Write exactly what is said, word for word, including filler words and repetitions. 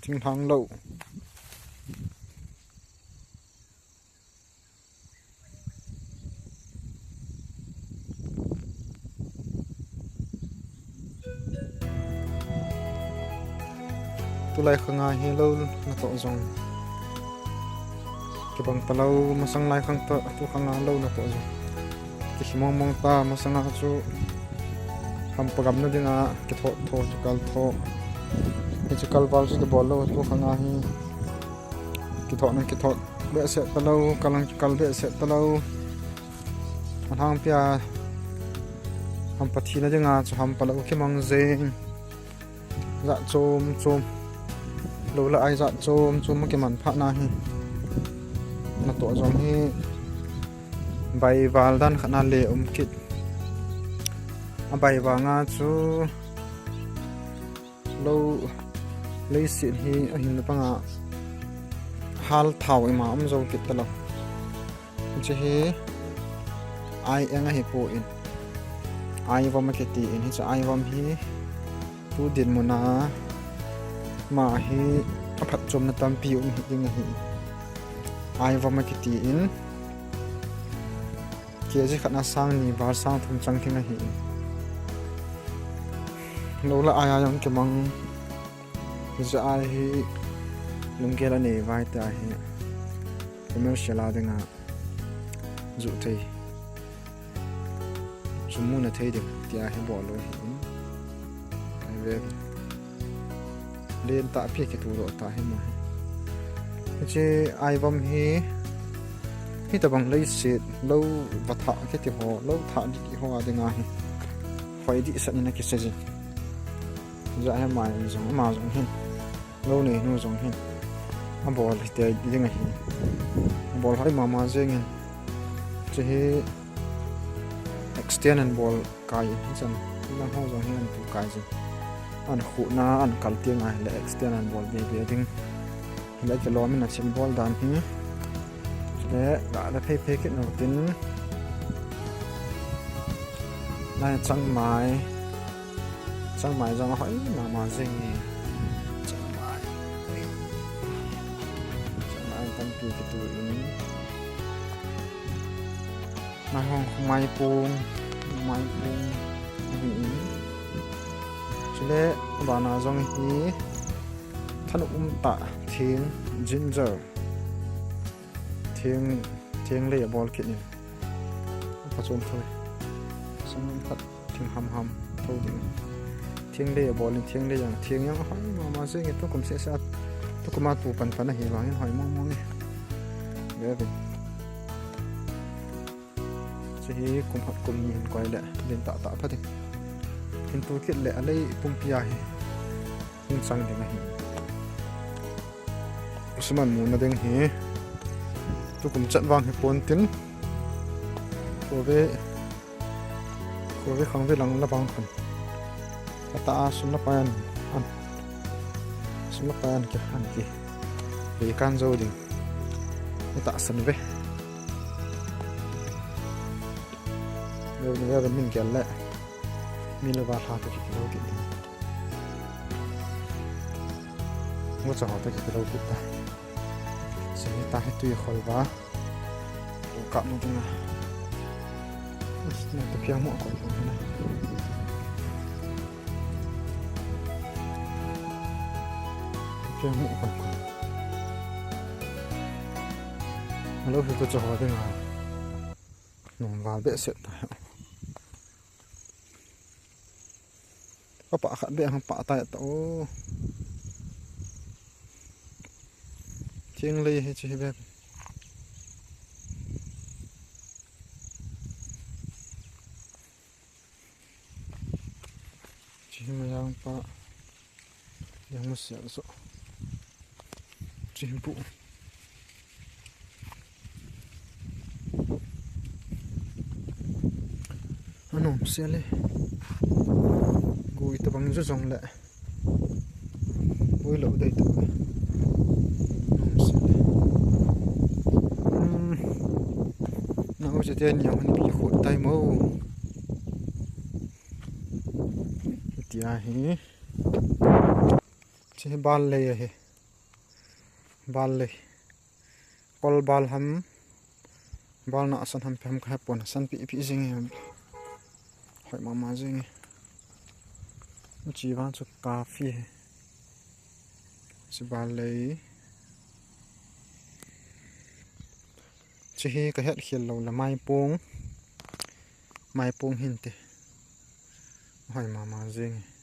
Thinglhang lou. Tulai khanga hi lou natoh jong kibang talou, masang lai khang toh, tu khanga lou natoh jong kihi mong mong ta, masanga chu hampa gamna dinga kithoh thoh, kikal thoh. Hichu kal val chu kibol lou, tu khanga hi kithoh nang kithoh behseh talou, kal nang kikal behseh talou. Alhangpia hampa thina dinga chu hampa lou kimang jeng. Jat chom chom. Lou le ai jat chom chom akiman phat na hi. Natoh jong hi bai val dan khat na le um kit. A bai vanga chu lou leiset hi ahin panga hal thao ima um jou kit talou. Hiche hi ai eng ahi poi. Ai vom akiti in, hiche ai vom hi tu dinmun a ma hi aphatchomna tampi um hi ding ahi. Ai vom akiti in, kg khat na sang ni val sang thum chang thing ahi. Lou le ai a jong kimang. Hiche ai hi lunggel anei vai ta hi commercial a dinga ju thei, sum muna thei ding tia hi bol lou hi in. Ai ve. Len tah pi kitu doh ta hi mo hi. Hiche ai vom hi, hitabang leiset lou va thah kiti ho, lou thah dih ho a dinga hi hoi dih sah in akisei jin. Jat hi mai jong, ama jong hin. Lou neinu jong hin abol hite ding ahi. Abol hoi mama jeng in. Hiche hi extend an bol kai in hichan. Hilang ho jong hi an tu kai jin. An khu na an kal ti ngai le extend an bol be be ding. Hile kilom in achim bol dan hi. Chule ga le phei phei kit nau tin. Nai chang mai. Changmai jong ahoi mama jeng e. Changmai. Changmai tampi kitu in. Nai hong khu maipung, maipung. Hi in. Chule bana jong hi thanop um tah thing, ginger. Thing, thing lei abol kit in. Phachom thoi. Sang phat. Thing ham ham tho ding. Thing lei abol in, thing lei jang, thing jang ahoi mama jeng e, tukum seh seh a, tukum a tu pan pan ahi vangin hoi mong mong e. Ve ve. Hiche hi kum khat kum ni hin koi le len tah tah pha ding. Hin tu kit le alei pumpi a hi hung chang ding ahi. Suman muna ding hi tukum chat vang hi pon tin. Kove Kove khang ve lang la bang khun. Kata a sum la payan an. Sum la payan ki han ki. Ve kan jo ding. Ni tahsan ve. Ve ni ve min gel le. Min la va hla ta ki lo ki. Ngo cha ho ta ki lo ki ta. Sini ta hi tui khol va. Lo kap mo dinga. Us, na ta piang mo ko ko na. Ta piang mo ko ko. Lo hi ko cha ho dinga. Nung val behseh ta. Ka pah khat beh hang pah tai ta o. Thing lei hi chu hi bep. Chu hi ma yang pa. Yang ma sial so. Chu hi bu. Anom sia le. Gui tabang jo jong le. Gui lo dei tu. Anom sia le. Hmm. Na u je te ni hon pi khu tai mo. Tia hi. Chi hi bal lei ahi. Bal lei. Kol bal ham. Bal na asan ham pe ham ka hepon, asan pi pi jing e. Hoi mama jing e. Chi vang chu kafi he. Chi bal lei. Chi hi ka het khel lou la maipung. Maipung hin te. Hoi mama jing e.